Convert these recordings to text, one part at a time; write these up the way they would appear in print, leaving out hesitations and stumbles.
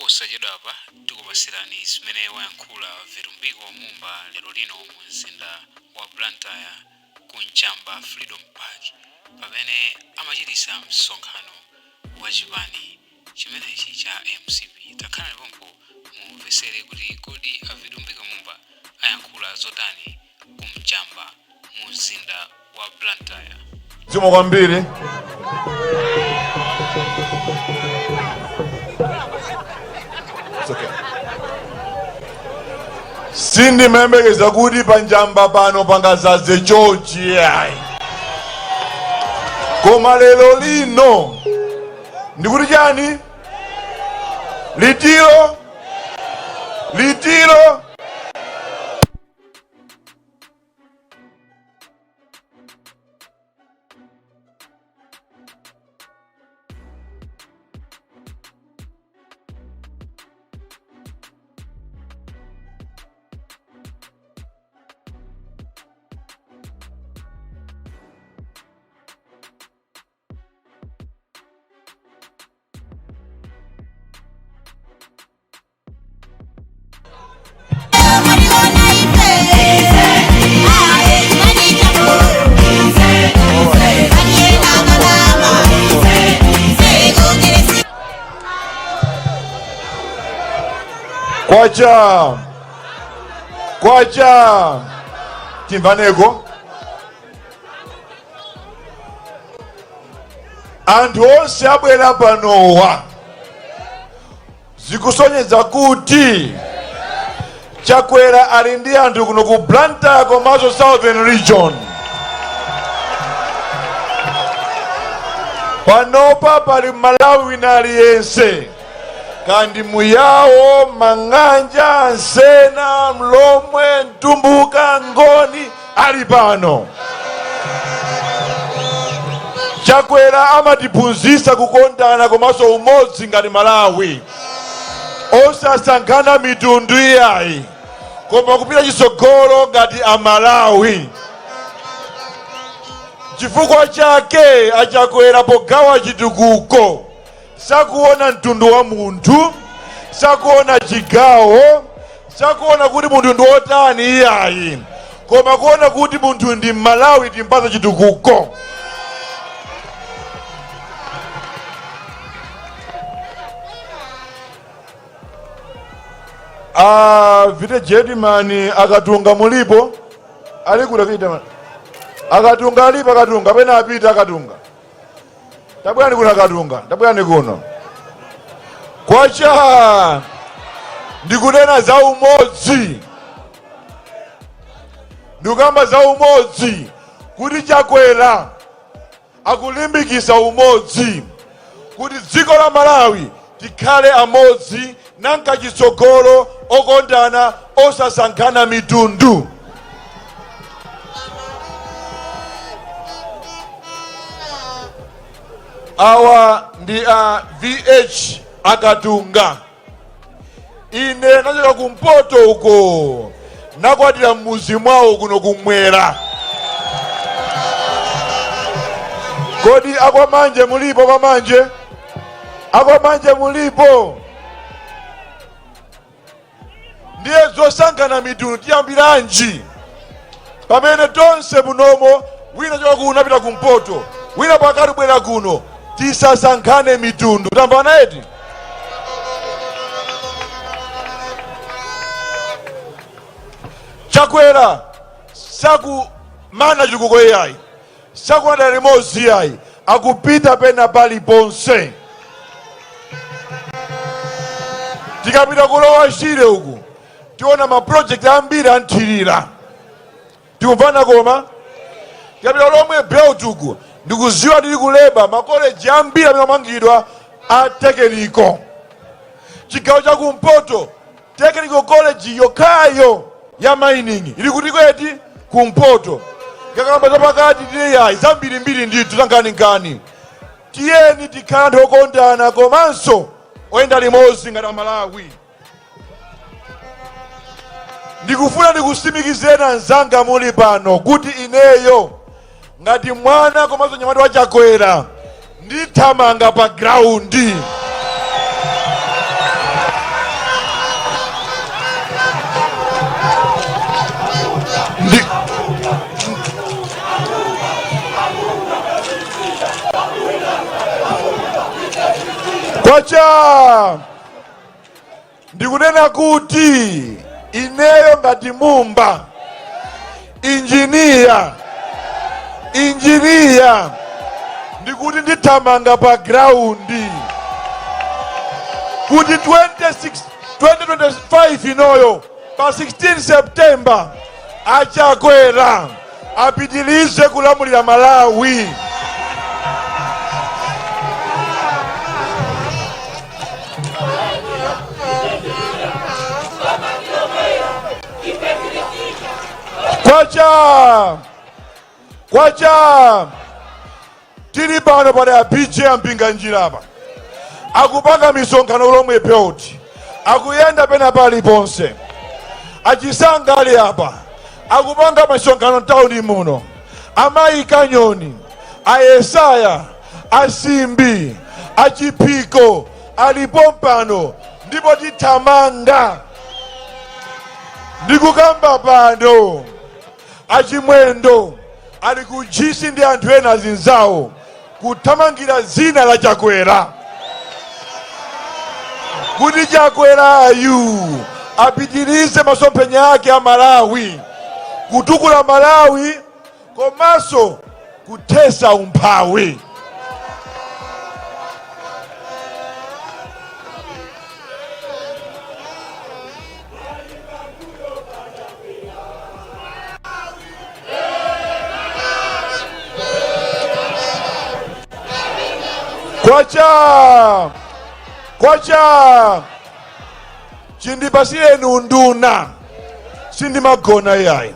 Posachedwapa tikupatsirani zimene wayankhula Vitumbiko Mumba lero lino mu mzinda wa Blantyre ku Njamba Freedom Park pamene amachititsa msonkhano wa chipani chimenechi cha mcp. Takhalani pompo mumvetsere kuti kodi a Vitumbiko Mumba ayankhula zotani ku Njamba mu mzinda wa Blantyre. Zikomo kwambiri. It's okay. Sindimayembekeza kuti panjamba pano pangazaze chonchi ayi, koma lero lino ndikuti chani litiro litiro. Kwacha kwacha timvaneko anthu onse abwera panowa zikusonyeza kuti Chakwera ali ndi anthu kuno ku Blantyre komanso Southern Region. Panopa pali Malawi wina aliyense kaya ndi Muyawo, Mang'anja, Nsena, Mlomwe, Mtumbuka, Ngoni ali pano. Chakwera amatiphunzitsa kukondana komanso umodzi ngati Malawi, osasankhana mitundu iyayi, koma kupita chitsogolo ngati Amalawi. Chifukwa chake aChakwera pogawa chitukuko sakuona mtundu wa munthu, sakuona chigawo, sakuona kuti munthu ndi wotani iyayi, koma kuona kuti munthu ndi Mmalawi timpatse chitukuko. Ah, village headman akatunga mulipo ali kuti akita akatunga alipo akatunga pena apita akatunga Tabwerani kuno akatunga, tabwerani kuno. Kwacha ndikunena za umodzi, ndikukamba za umodzi kuti Chakwera akulimbikisa umodzi kuti dziko la Malawi tikhale amodzi nanka chitsogolo okondana osasankhana mitundu. Awa ndi a VH Akatunga. Ine nachoka kumpoto uko nakwatira mmuzi mwawo kuno kumwera. Kodi akwamanje mulipo? Kwamanje akwamanje mulipo? Ndiye zosankhana mitundu tiyambiranji pamene tonse munomo wina choka kuno apita kumpoto, wina pakati bwera kuno? Tisasankhane mitundu, tamvana eti? Chakwera sakumana chitukuko iyayi, sakuona limodzi iyayi, akupita pena paliponse. Tikapita ku Lower Shire uku tiona maprojekti ambiri anthirira, tikumvana? Koma tikapita Lomwe Belt uku ndikuziwa tili kuleba makoleji ambiri amene amangidwa a technical. Chigawo chakumpoto Technical college yokhayo ya mining ili kuti kweti kumpoto. Kakamba zapakati tiyayi zambirimbiri ndithu zankhaninkhani. Tiyeni tikhale anthu okondana komanso oyenda limodzi ngati Amalawi. Ndikufuna ndikusimikizeni anzanga muli pano kuti ineyo ngati mwana komanso mnyamata wa Chakwera ndithamanga pa ground. Kwacha! Ndikunena kuti ineyo ngati Mumba, injiniya, injiniya, ndikuti ndithamanga pa ground kuti 26 2025 inoyo pa 16 September aChakwera apitilize kulamulira Malawi. Kwacha! Kwacha! Tili pano pali a BJ a Mpinganjira apa akupanga misonkhano Lomwe Belt, akuyenda pena paliponse. Achisanga ali apa akupanga misonkhano mtawuni muno. Amayi Kanyoni, a Yesaya, asimbi achiphiko alipo pano, ndipo tithamanga. Ndikukamba pano achimwendo ali ku Ntchisi ndi anthu ena azinzawo kuthamangira dzina la Chakwera kuti Chakwerayu apitirize masomphenya ake a Malawi, kutukula Malawi komanso kuthesa umphawi. Kwacha! Kwacha! Chindipasireni unduna, sindimagona iyayi,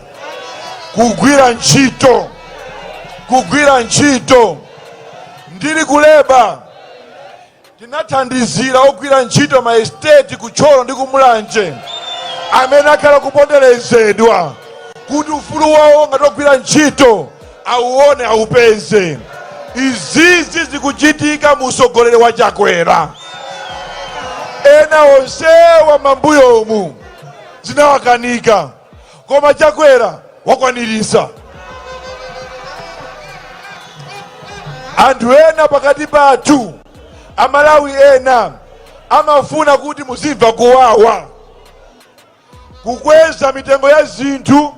kugwira ntchito, kugwira ntchito. Ndili ku Labour tinathandizira ogwira ntchito ma estate ku Thyolo ndi ku Mulanje amene akhala kuponderezedwa kuti ufulu wawo ngati ogwira ntchito auone, aupeze. Izizi zikuchitika mu usogoleri wa Chakwera. Ena onsewa mambuyomu zinawakanika, koma Chakwera wakwanirisa. Anthu ena pakati pathu, Amalawi ena amafuna kuti muzimva kuwawa, kukweza mitengo ya zinthu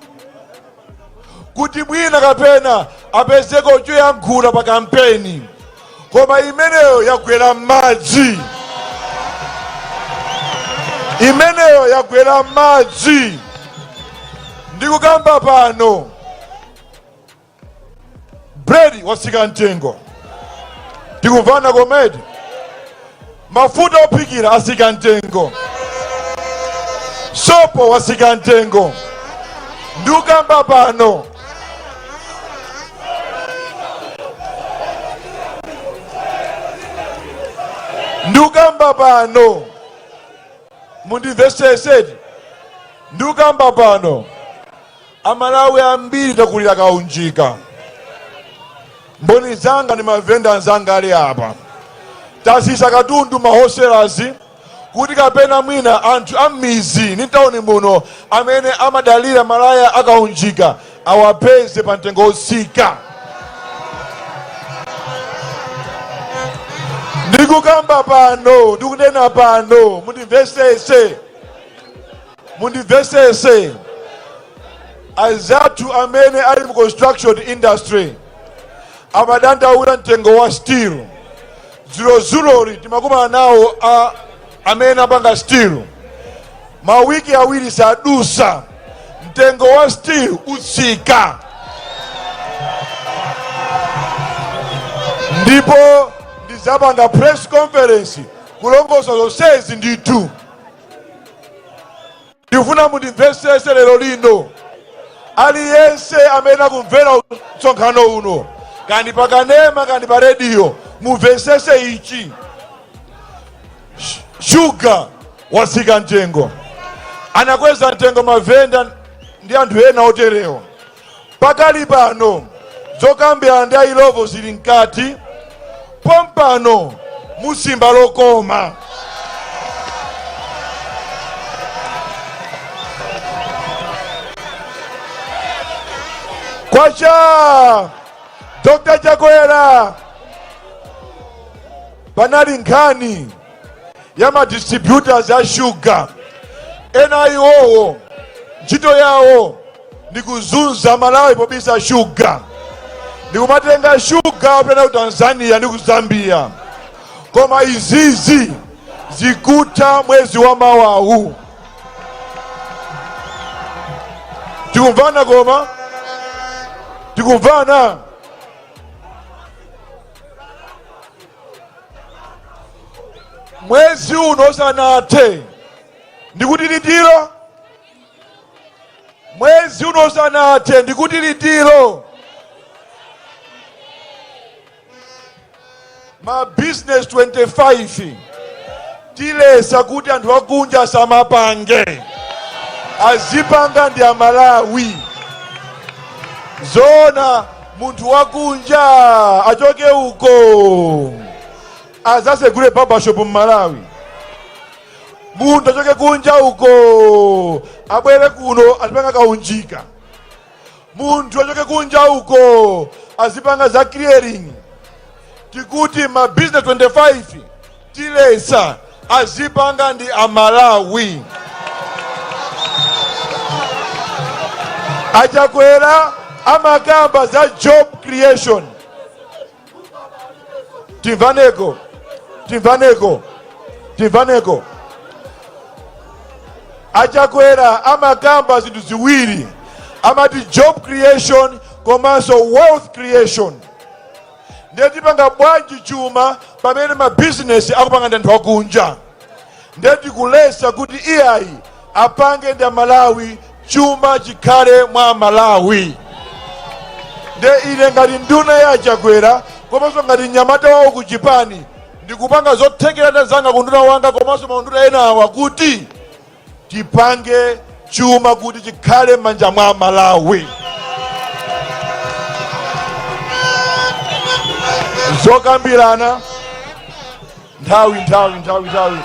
kuti mwina kapena apezeko choyankhula pa kampeni, koma imeneyo yagwera m'madzi, imeneyo yagwera m'madzi. Ndikukamba pano bredi watsika mtengo, tikumvana komedi? Mafuta ophikira asika mtengo, sopo wasika mtengo. Ndikukamba pano ndikukamba pano mundimvesesedi, ndikukamba pano Amalawi ambiri takulira kaunjika. Mboni zanga ndi mavenda anzanga ali apa. Tasisa katundu ma wholesalers kuti kapena mwina anthu a m'mizi ndi mtawuni muno amene amadalira malaya akaunjika awapeze pa mtengo wotsika. Ndikukamba pano, ndikunena pano, mundimvesese, mundimvesese. Anzathu amene ali mu construction industry amadandaula mtengo wa steel. Dzulozuloli timakumana nawo a amene apanga steel, mawiki awiri sadusa mtengo wa steel utsika, ndipo ndizapanga press conference kulongosola zonsezi ndithu. Ndikufuna mundimvesese lero lino, aliyense amene akumvera msonkhano uno, kandi pakanema kandi pa rediyo, mumvesese ichi. Shuga watsika mtengo, anakweza mtengo mavenda ndi anthu ena oterewo. Pakali pano zokambirana ndi a Illovo zili mkati, pompano musimba lokoma. Kwacha! Dr. Chakwera, panali nkhani. ya ma distributors a shuga. Ena iwowo ntchito yawo ndi kuzunza Malawi pobisa shuga, ndikumatenga shuga kupita ku Tanzania ndi ku Zambia. Koma izizi zikutha mwezi wa mawawu. Tikumvana? Koma tikumvana? Mwezi uno usanathe, ndikuti litiro? Mwezi uno usanathe, ndikuti litiro? Ma business 25 tilesa kuti anthu akunja asamapange, azipanga ndi Amalawi. Zona munthu wakunja achoke uko azasegule barbershop mMalawi? Munthu achoke kunja uko abwere kuno azipanga kaunjika? Munthu achoke kunja uko azipanga za clearing? Tikuti ma business 25 tilesa, azipanga ndi Amalawi. Achakwera amakamba za job creation. Timvaneko, timvaneko, timvaneko. Achakwera amakamba zinthu ziwiri, amati job creation komanso wealth creation. Ndiye tipanga bwanji chuma pamene mabizinesi akupanga ndi anthu akunja? Ndiye tikulesa kuti iyayi, apange ndi Amalawi, chuma chikhale mwa Malawi. Ndiye ine ngati nduna ya Chakwera komanso ngati mnyamata wawo ku chipani, ndikupanga zothekera zanga ku nduna wanga komanso maunduna enawa kuti tipange chuma kuti chikhale m'manja mwa Malawi. Zokambirana nthawi, nthawi, nthawi, nthawi.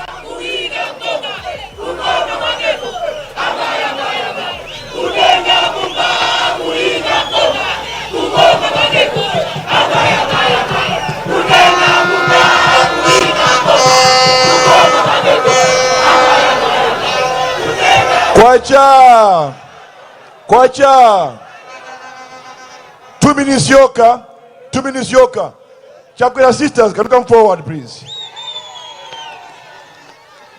Kwacha, kwacha. 2 minutes yoka, 2 minutes yoka. Chakwera sisters, can you come forward, please?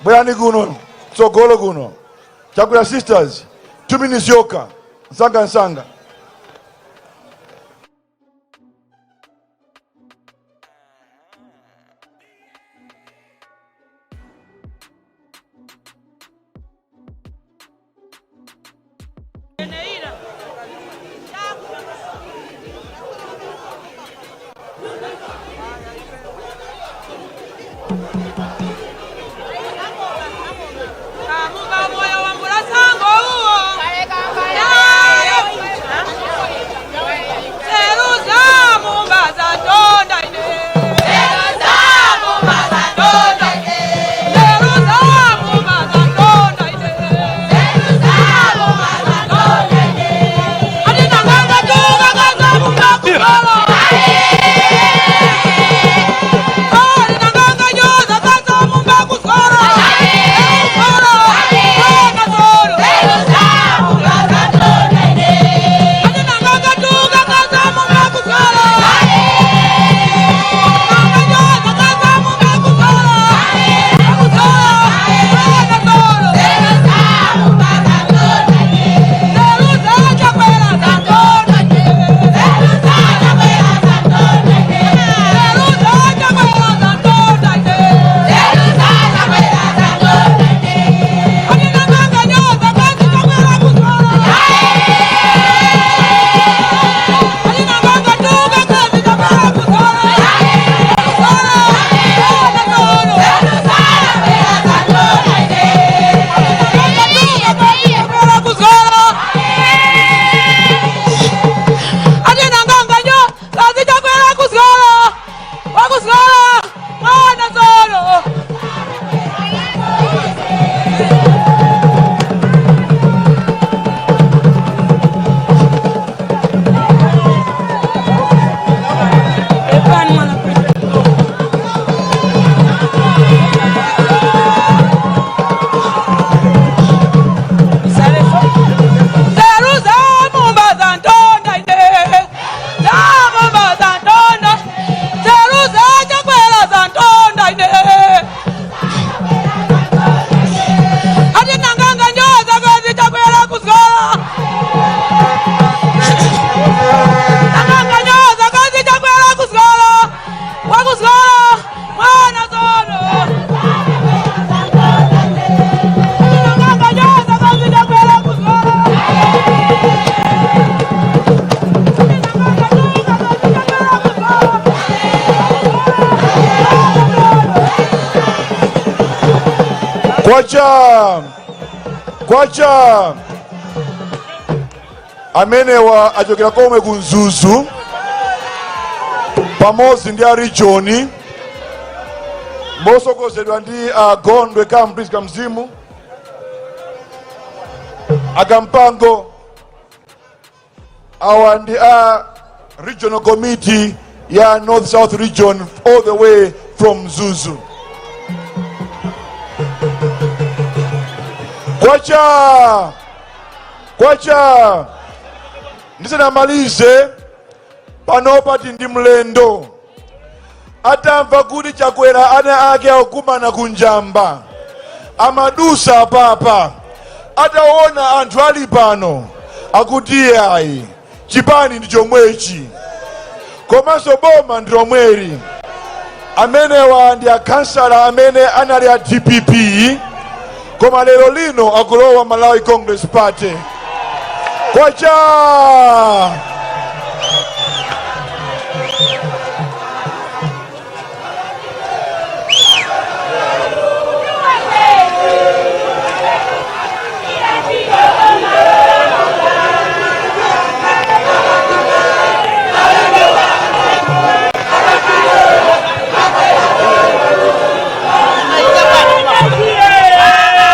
Bwerani kuno tsogolo kuno. Chakwera sisters, 2 minutes yoka, nsanga nsanga. Kamuka moyo wambula sango uwo. Kwacha! Kwacha! Amenewa achokera komwe ku Mzuzu pamodzi ndi a region, mosogozedwa ndi a Gondwe Cambridge Kamzimu Akampango. Awa ndi a regional committee ya North South Region, all the way from Mzuzu. Kwacha! Kwacha! Ndisanamalize, panopa tili ndi mlendo. Atamva kuti Chakwera ana ake akukumana ku Njamba, amadusa apapa. Ataona anthu ali pano, akuti ayi, chipani ndi chomwechi, komanso boma ndi lomweli. Amenewa ndi akhansala amene anali a DPP, koma lero lino akulowa Malawi Congress Party. Kwacha!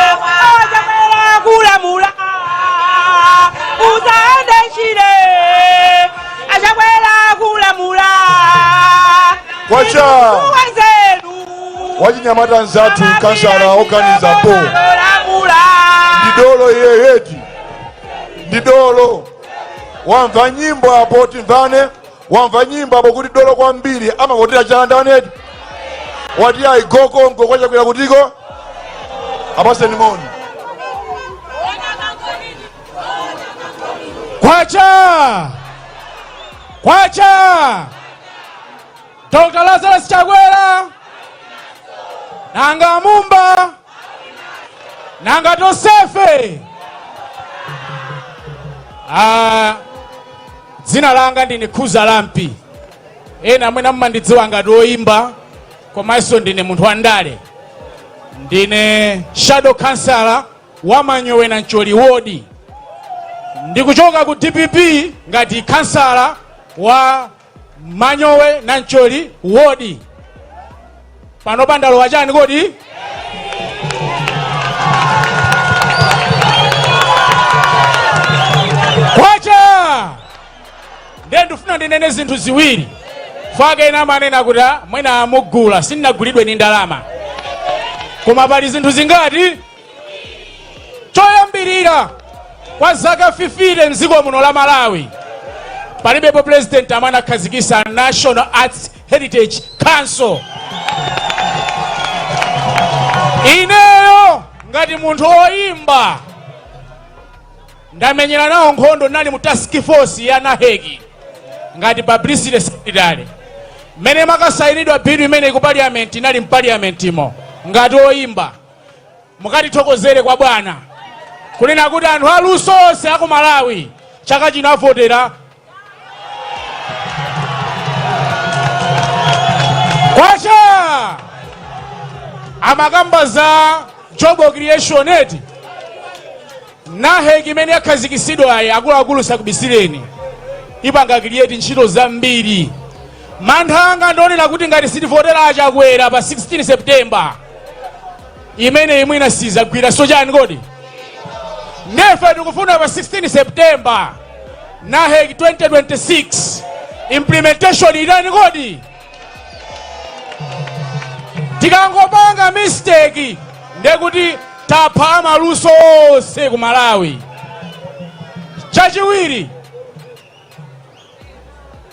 Achakwera kulamula uzayende ntchire, Achakwera kulamula. Kwacha! Wanzeru. Wachinyamata nzathu, kansala oganiza po. Lamula. Ndi dolo iyeyeti, ndi dolo. Wamva nyimbo apo, timvane. Wamva nyimbo apo kuti dolo kwambiri amavotera chandaneti. Wati ayi, gokongo kwachakwera kutiko. Apaseni moni. Kwacha! Kwacha! Dr. Lazarus Chakwera! Nanga Mumba! Nanga Tosefe! Ah, dzina langa ndine Khuza Lampi. Ena mwina mumandidziwa ngati woyimba, komanso ndine munthu wa ndale. Ndine shadow councillor wa Manyowe Nancholi ward. Ndikuchoka ku DPP ngati kansala wa Manyowe Nancholi ward. Pano ndalowa chani kodi? Kwacha! Ndiye ndifuna ndinene zinthu ziwiri. Fake ena amanena kuti, "Ah, mwina amugula." Sindinagulidwe ni ndalama, koma pali zinthu zingati. Choyambirira, kwa zaka 50 mdziko muno la Malawi palibepo president amene anakhazikisa National Arts Heritage Council. Ineyo ngati munthu woyimba ndamenyera nawo nkhondo. Ndinali mu task force ya NAHEC ngati publicity secretary. Mmene makasayinidwa bill imene ku parliament, inali mpaliamentimo ngati oyimba. Mukatithokozere kwa bwana kunena kuti anthu aluso onse aku Malawi chaka chino avotera. Kwacha! Amakamba za job creation eti? NAHEC imene yakhazikisidwayi, akuluakulu, sakubisireni, ipanga create ntchito zambiri. Mantha anga ndionera kuti ngati sitivotera Achakwera pa 16 September, imene imwina sizagwira. So chani kodi? Nefe tikufuna pa 16 September NAHEC 2026 implementation itani kodi? Tikangopanga mistake, ndekuti tapha amaluso onse ku Malawi. Chachiwiri,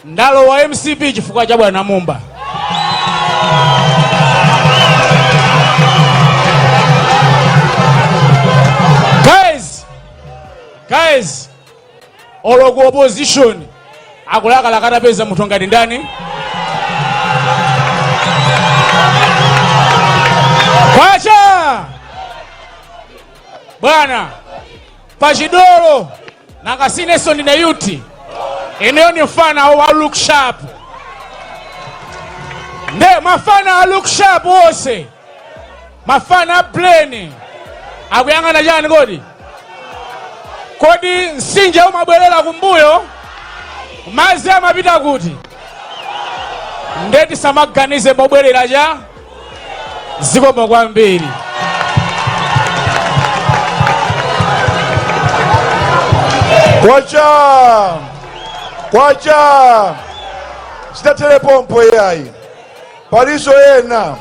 ndalowa MCP chifukwa cha bwana Mumba. Guys, guys, olo ku opposition akulakalaka atapeza munthu ngati ndani? Kwacha! Bwana pachidolo, nakasinenso ndine yuti. Ineyo ni mfana wa look sharp. Nde mafana a look sharp onse, mafana a brain. Akuyang'ana chani kodi? Kodi mtsinje umabwerera kumbuyo? Madzi amapita kuti? Nde tisamaganize mobwerera cha zikomo kwambiri. Kwacha kwacha sitathere pompo iyayi palinso ena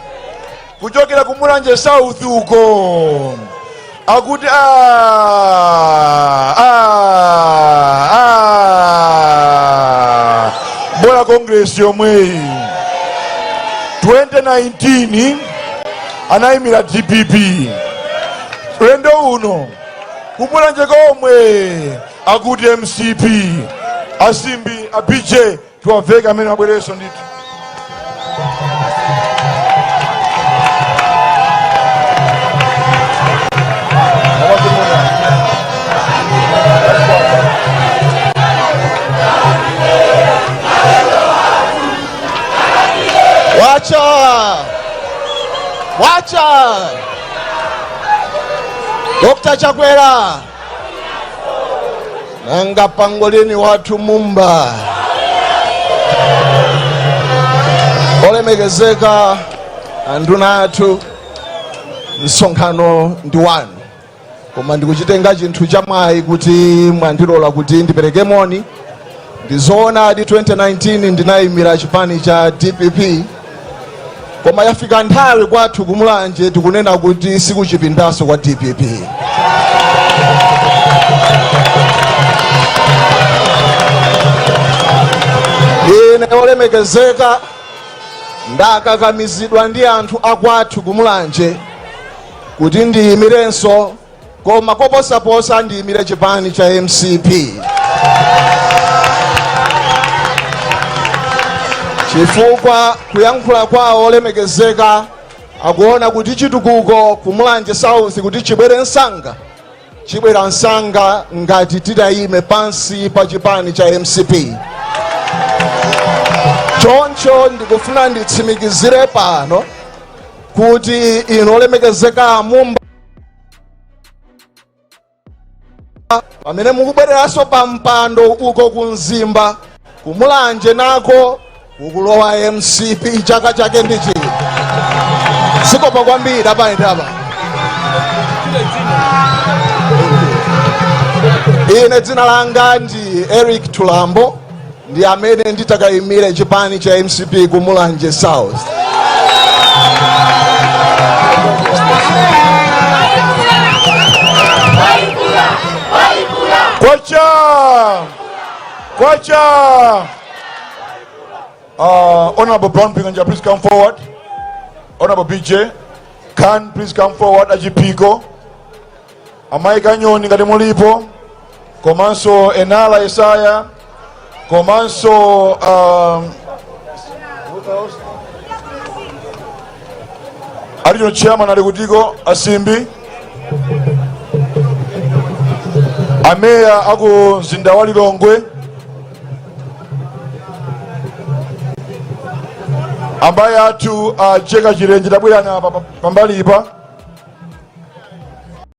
kuchokera ku Mulanje South uko akuti "Ah, ah, ah, bola Congress yomweyi." 2019 anayimira DPP, ulendo uno kumulanje komwe akuti MCP. Asimbi a BJ tiwaveka amene abwereso ndithu. Wacha! Wacha! Dr. Chakwera! Nanga pangolini wathu Mumba. Olemekezeka anduna athu, msonkhano ndi wanu, koma ndikuchitenga chinthu cha mwayi kuti mwandilola kuti ndipereke moni. Ndizoonadi, 2019 ndinayimira chipani cha DPP, koma yafika nthawi kwathu kumulanje tikunena kuti sikuchipindaso kwa DPP. Ine olemekezeka ndakakamizidwa ndi anthu akwathu kumulanje kuti ndiyimirenso, koma koposaposa ndiyimire chipani cha MCP, chifukwa kuyankhula kwawo olemekezeka akuona kuti chitukuko kumulanje South kuti chibwere msanga, chibwera msanga ngati titayime pansi pa chipani cha MCP. Choncho ndikufuna nditsimikizire pano kuti inu olemekezeka Mumba, pamene mukubwereranso pa mpando uko ku Mzimba, kumulanje nako kukulowa MCP chaka chake ndi chino. Zikomo kwambiri. Apaendapa ine dzina langa ndi Eric Tulambo, ndi amene nditakayimire chipani cha MCP ku Mulanje South. Kwacha kwacha. Honorable Brown Mpinganjira, please come forward. Honorable BJ can please come forward. Achipiko amayi Kanyoni ngati mulipo, komanso Enala Yesaya, komanso alicho chairman ali kutiko, asimbi ameya aku mzinda wa Lilongwe, ambaye athu acheka chilenje, tabwerani apa pambalipa.